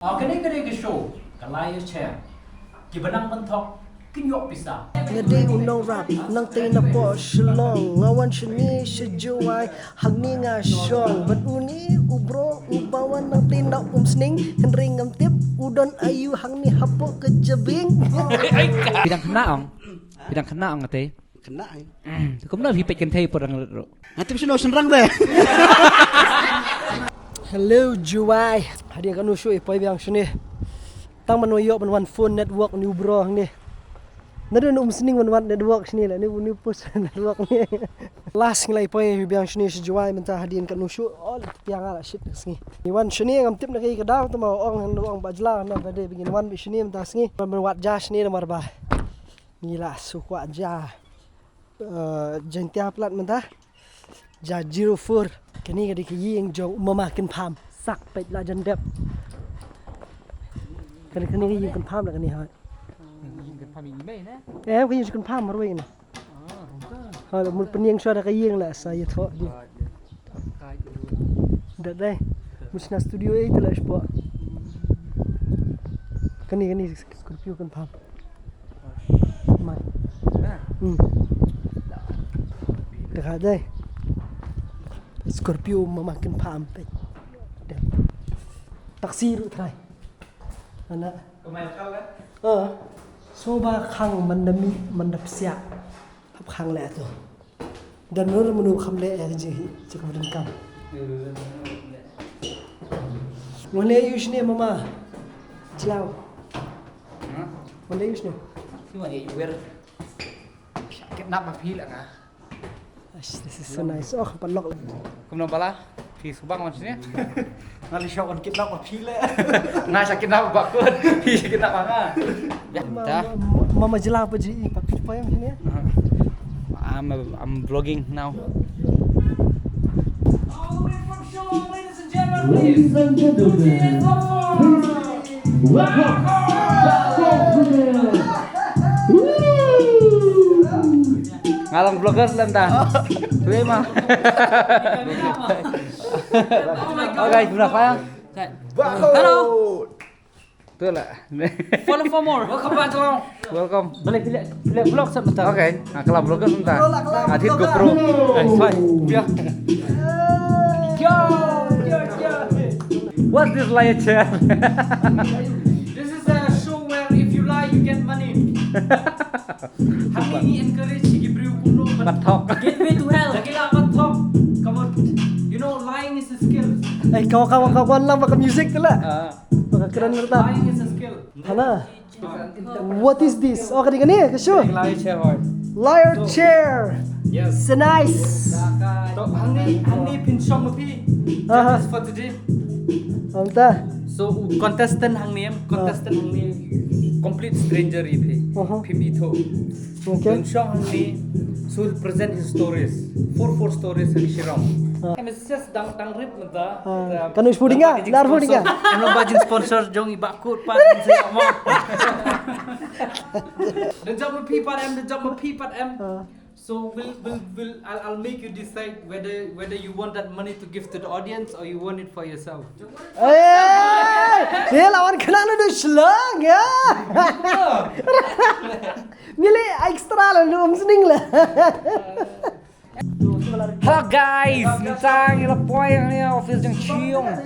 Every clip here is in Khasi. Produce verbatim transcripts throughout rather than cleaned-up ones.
Ah, kane ka dei ka show ka Lai Chair. Kiba nang ban thok kin ïoh pisa. Nga dei u nongrap nangtei na poh Shillong, nga wan shane sha Jowai hangne nga shong. Bad une u bro uba wan nangtei na Umsning, hynrei ngam tip u don aïu hangne hapoh ka jabieng. Phi dang khynnah ong? Phi dang khynnah ong nga tei? Khynnah, eh. Te kumno phi peit kynthei por dang rit ruh? Nga tip shano shynrang de. Hello Jowai. Hadien katno shuh i poi biang shane. Tang ban ïoh ban wan phone network ne u bro hangne. Naduh na Umsning ban wan network shane la, ne u ne post network ne. Last ngi la i poi biang shane sha Jowai mynta hadien katno shuh. Oh, la tpia nga la shit na sngi. Ngi wan shane ngam tip na kaei ka daw, tang ma ong, ong ba jylla na ba dei ba ngin wan beit shane mynta sngi. Ban wan wad ja shane namar ba ngi la shu kwah ja, eh, Jaiñtia palat mynta. Ja zero four. Kane ka dei ka ïing jong u Mama Kynpham. Sak peit la jan dep. Kane, kane ka ïing Kynpham la kane ha. Ïing Kynpham ïing mei ne? Eh, ka ïing Kynpham marwei ne. Ah, ha la mut pynïeng shuwa da ka ïing la sa ïathoh di. Da dei. Mut shna studio eh te la shpoh. Kane, kane Scorpio Kynpham. Mai. Hmm. Te ka dei. Scorpio Mama Kynpham peit. Taxi ruh trai. Ana. Kumai kal eh? Ah. So ba khang man da mih, man da psiah. Hap khang leh to. Dan nur manu kham leh eh ji hi, ji ka brin kam. Wan leh ïu shane mama. Jlaw. Wan leh ïu shane. Ki wan ïu wer. Kidnap ma phi la nga. Ash, this is so nice. Oh, padlock. Kumno bala? Phi shu bang wan shane? Nga la shah wan kidnap ma phi le. Nga shah kidnap ba kut. Phi shah kidnap ma nga. Ya, ma, ta. Ma, ma, ma jylla pa ji, pa phi pa ïam shane? I'm, I'm vlogging now. All the way from Shillong, ladies and gentlemen, please. Ladies and gentlemen, put your hands up for welcome. Welcome. Woo! Nga long vlogger lem ta. Wei ma. Oh my God. Okay, berapa ya? Hello. Tu lah. Follow for more. Welcome back to. Welcome. Boleh pilih, pilih vlog sat mata. Okay. Nga kala vlogger mynta. Nga thied GoPro. Eh, fine. Ya. Yo, yo, yo. What's this liar chair? This is a show where if you lie, you get money. Hangne ngi encourage ki briew kumno ban thok. Gateway to hell. Ki la ban thok. Come on. You know, lying is a skill. Eh, kau, kau, kau, kau, lang ba ka music tu lah. Ah. Ba ka kren mynta. Lying is a skill. Hana. What is this? Oh, kane, kane, ka shu. Liar chair hoi. Liar chair. Yes. So nice. To hangne, hangne phin shong ma phi. Aha. Just for today. Anta. So, u contestant hangne, contestant hangne, complete stranger ïa phi. Aha. Phim ithuh. Okay. Phin shong hangne, so he'll present his stories. Four, four stories ha ki shirong. Ah. Just dang, dang rit mynta. Ah. Kano spudinga? Lar spudinga. Ano ba jin sponsor jong i ba kut pat. Da jop ma phi pat em, da jop ma phi pat em. Ah. So we'll, we'll, we'll, I'll, I'll make you decide whether, whether you want that money to give to the audience or you want it for yourself. Eh, ye la wan kena lu du shlang ya. Mili extra la lu um sning la. Hello guys, ngi tang ïa la poi ïa office jong Chiong.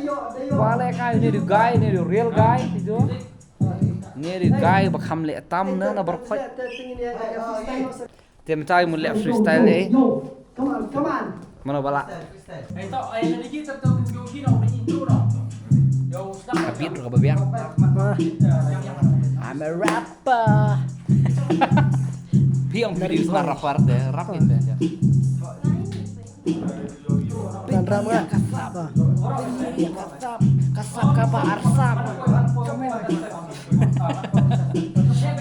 Wale kai ne du guy, ne du real guy, ne du guy ba kham leh tam na na bar khoi. Te mynta mut leh freestyle eh. Mano bala. Ka beat ruh kaba biang. I'm a rapper. Phi ong phi dei star rapper te, rap in te. Nan rap nga. Kasap. Kasap kaba arsap.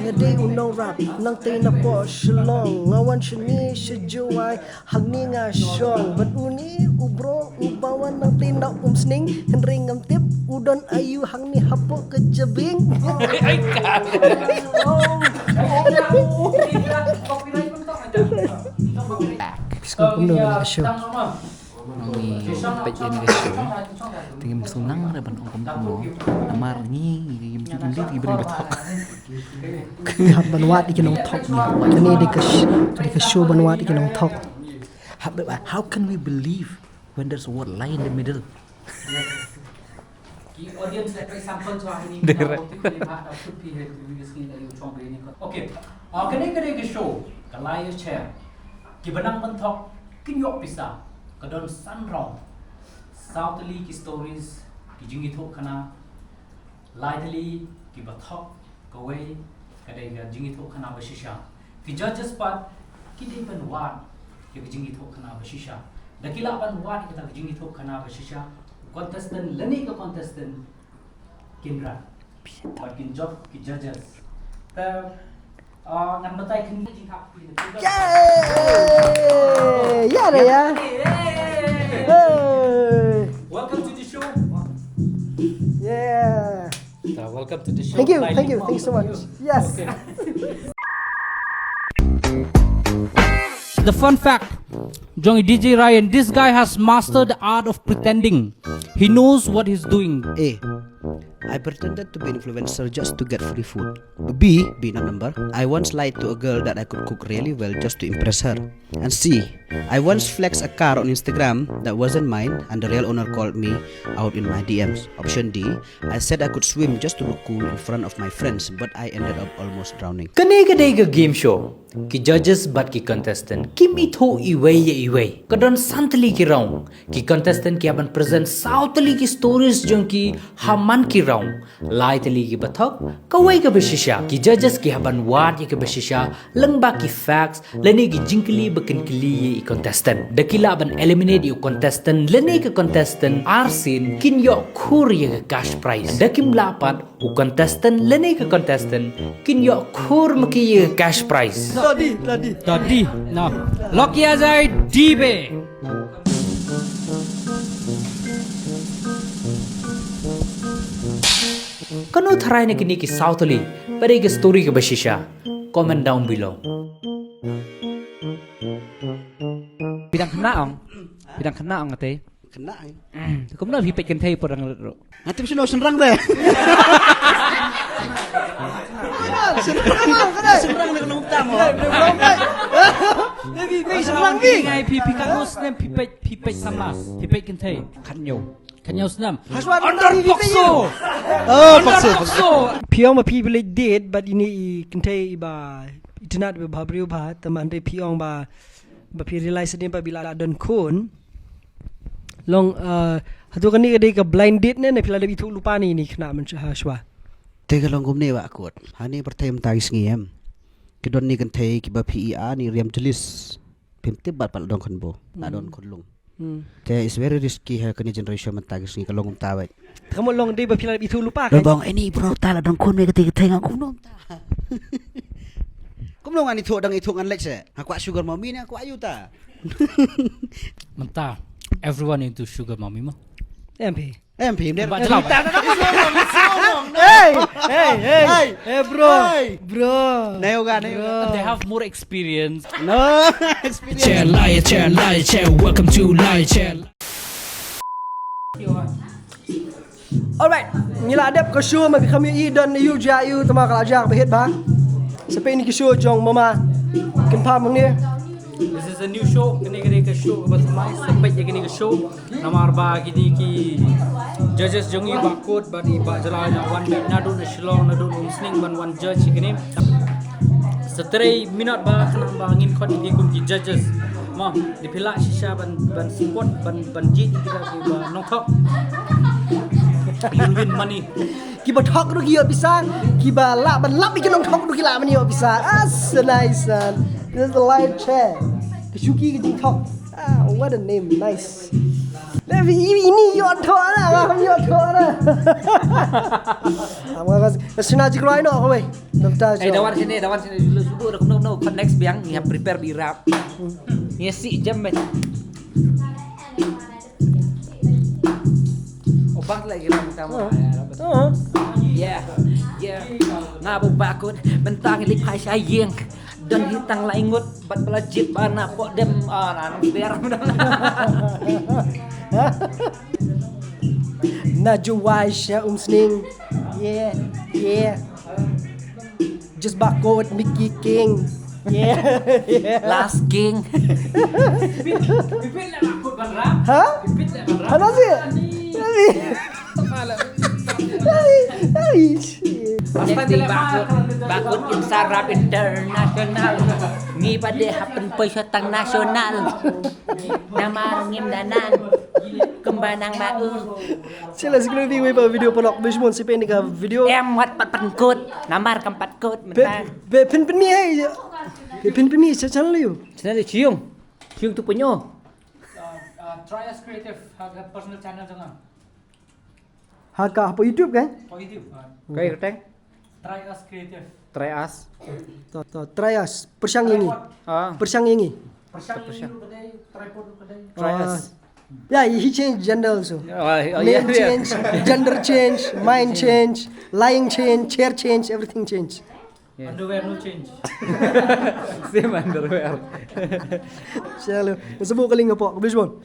Nga dei u nongrap nangtei na poh Shillong, nga wan shane sha Jowai hangne nga shong. Bad une u bro uba wan nangtei na Umsning, hynrei ngam tip u don aïu hangne hapoh ka jabieng. Phi sngewthuh kumno na ka show? Ngi peit ïa ka show. Ngim sngewlang re ban ong kumno. Namar ngi ngim ju ym dei ki briew ba thok. Ngi hap ban wad ïa ki nongthok ngi. Kane dei ka sh-, kane ka show ban wad ïa ki nongthok. How, how can we believe when there's a word lie in the middle? Ki audience, for example, so I need to put you in the shoot here to use the chong. Okay. Ah, kane kane ka show, ka Lai Chair. Ki ba nang ban thok, kin ïoh pisa, ka don san round. Saw tylli ki stories, ki jingïathuhkhana, lai tylli ki ba thok, kawei ka dei ka jingïathuhkhana ba shisha. Ki judges pat ki dei ban wad ïa ka jingïathuhkhana ba shisha. Da ki lah ban wad ïa kata ka jingïathuhkhana ba shisha, contestant lane ka contestant kin rah. Bad kin jop ki judges. Te, ah, ngan batai kane ka jingkha. Yay! Yeah, yeah. Hey! Welcome to the show. Yeah. Uh, welcome to the show. Thank you, thank you, thank you so much. Yes. Okay. The fun fact, jong i D J Ryan, this guy has mastered the art of pretending. He knows what he's doing. A, I pretended to be influencer just to get free food. B, B not number. I once lied to a girl that I could cook really well just to impress her. And C, I once flexed a car on Instagram that wasn't mine, and the real owner called me out in my D Ms. Option D, I said I could swim just to look cool in front of my friends, but I ended up almost drowning. Kane ka dei ka game show. Ki judges bad ki contestant kim ithuh iwei ïa iwei. Ka don san tylli ki round. Ki contestant ki hap ban present saw tylli ki stories jong ki ha man ki round. Lai tylli ki ba thok, kawei ka ba shisha. Ki judges ki hap ban wad ïa ka ba shisha lyngba ki facts lane ki jingkylli ba kin kylli ïa i contestant. Da ki lah ban eliminate ïa u contestant lane ka contestant arsien, kin ïoh khur ïa ka cash prize. Da kim lah pat, u contestant lane ka contestant kin ïoh khur ma ki ïa ka cash prize. Tadi, tadi. Tadi. Nah. Lok ïa jai dibe. Kano tharai na kine ki saw tylli ba dei ka story ka ba shisha? Comment down below. Phi dang khynnah ong? Phi dang khynnah ong ate? Khynnah, eh. Kumno phi peit kynthei por dang rit ruh? Nga tip shuh, shynrang de. Shynrang, shynrang de, nong tam. Phi, phi shynrang phi. Ngai phi, phi katno snem phi peit, phi peit samla, phi peit kynthei? Khathynñiew. Khathynñiew snem. Under POCSO. Oh, POCSO, POCSO. Phi ong ba phi leit date bad ine i kynthei iba itynnad iba bhabriew bha, tangba hynrei phi ong ba, ba phi realize hadien ba phi la don khun. Long, uh, hato kane ka dei ka blind date ne, ne phi la dep ithuh lypa ne ine i khynnah mynshwa? Te ka long kumne Bah Kut. Hane pyrthei mynta ki sngi em, ki don ne kynthei kiba phi ïa ne riam jlis. Phim tip ba pat la don khun beiñ, la don khun lung. Hmm. Te it's very risky ha kane generation mynta ki sngi, ka long kumta beit. Te ka mut long dei ba phi la dep ithuh lypa ka. Long ba ong, "Eh, ni bro, ta la don khun me kata kata," nga ong, "Kumno mynta? Kumno ngan ithuh, dang ithuh ngan leit seh? Nga kwah sugar mommy ne nga kwah ïa uta?" Mynta everyone into sugar mommy mo. Em phi. Em phi, em phi. Ba jelaw. Hey, hey, hey. Hey, bro. Hey. Bro. Nayo ga, nayo ga. Bro. They have more experience. No experience. Chair, Lai Chair, Lai Chair. Welcome to Lai Chair. Alright, ngi la dep ka show, ma phi kham ïohi don ïa u jia ïa u, tangba ka la jia ba hit bha. Sa peit ïa kine ki show jong mama. Kin pha ma ngi. This is a new show. Kane kane ka show kaba thymmai, sa peit ïa kane ka show. Namar ba kine ki judges jong ngi, Bah Kut bad i Bah Jlai, la wan beit naduh na Shillong, naduh na Umsning ban wan judge ïa kine. Sa trei minot ba khnang ba ngin khot ïa ki kum ki judges. Mo, lada phi lah shisha ban, ban support, ban, ban jied ïa kita kiba nongthok, you'll win money. Kiba thok ruh ki ïoh pisa, kiba lah ban lap ïa ki nongthok ruh ki lah ban ïoh pisa. Ah, so nice, son. This is the Lai Chair. Ka shuki ka jingthok. Ah, what a name, nice. Lada phi, ini ïoh thok na, ngam ïoh thok na. Ngam ka, ka sna jikroi noh kawei. Namta. Eh, da wan shane, da wan shane. Lu subu, da kumno, kumno, khot next biang, ngi hap prepare bad rap. Ngi sih jam bad. Oh, bang lagi ram tama. Oh. Yeah, yeah. Nga bu bakut, bentang li phai sha ïing. Don hi tang lai ngut, bad bala jit ba na pok dem, ah, na nang biar. Na Jowai sha Umsning. Yeah, yeah. Just barcode Mickey King. Yeah, yeah. Last King. Bibit la bakut ban rap. Ha? Bibit la ban rap. Hana sih. Ai, ai, ai. Next day bakut, bakut Insa Rap International. Ngi pat de hap pynpoi sha tang national. Namar ngim da nang. Kumba nang ma u. Sila siklu bi wei ba video paralok bishmon si pen ka video. Em wat pat pynkut. Namar kam pat kut. Be Mynta. be pin pin ni hai. Be pin pin ni sa channel you. Channel Chiung. Chiung tu punyo. Uh, uh, try us creative ha ka personal channel jong nga. Ha ka hapoh YouTube kan? Ko YouTube. Uh, Kai ruteng. Try us creative. Try us. To to try us. Pyrshang ïa ngi. Ah. Pyrshang ïa ngi. Pyrshang ïa ngi ruh ka dei, tripod ruh ka dei. Try us. Yeah, he changed gender also. Oh, oh, Name yeah, yeah. change, gender change, mind change, lying change, chair change, everything change. Yes. Underwear no change. Same underwear. Chalo. Sebut kali ngapa? Bishmon.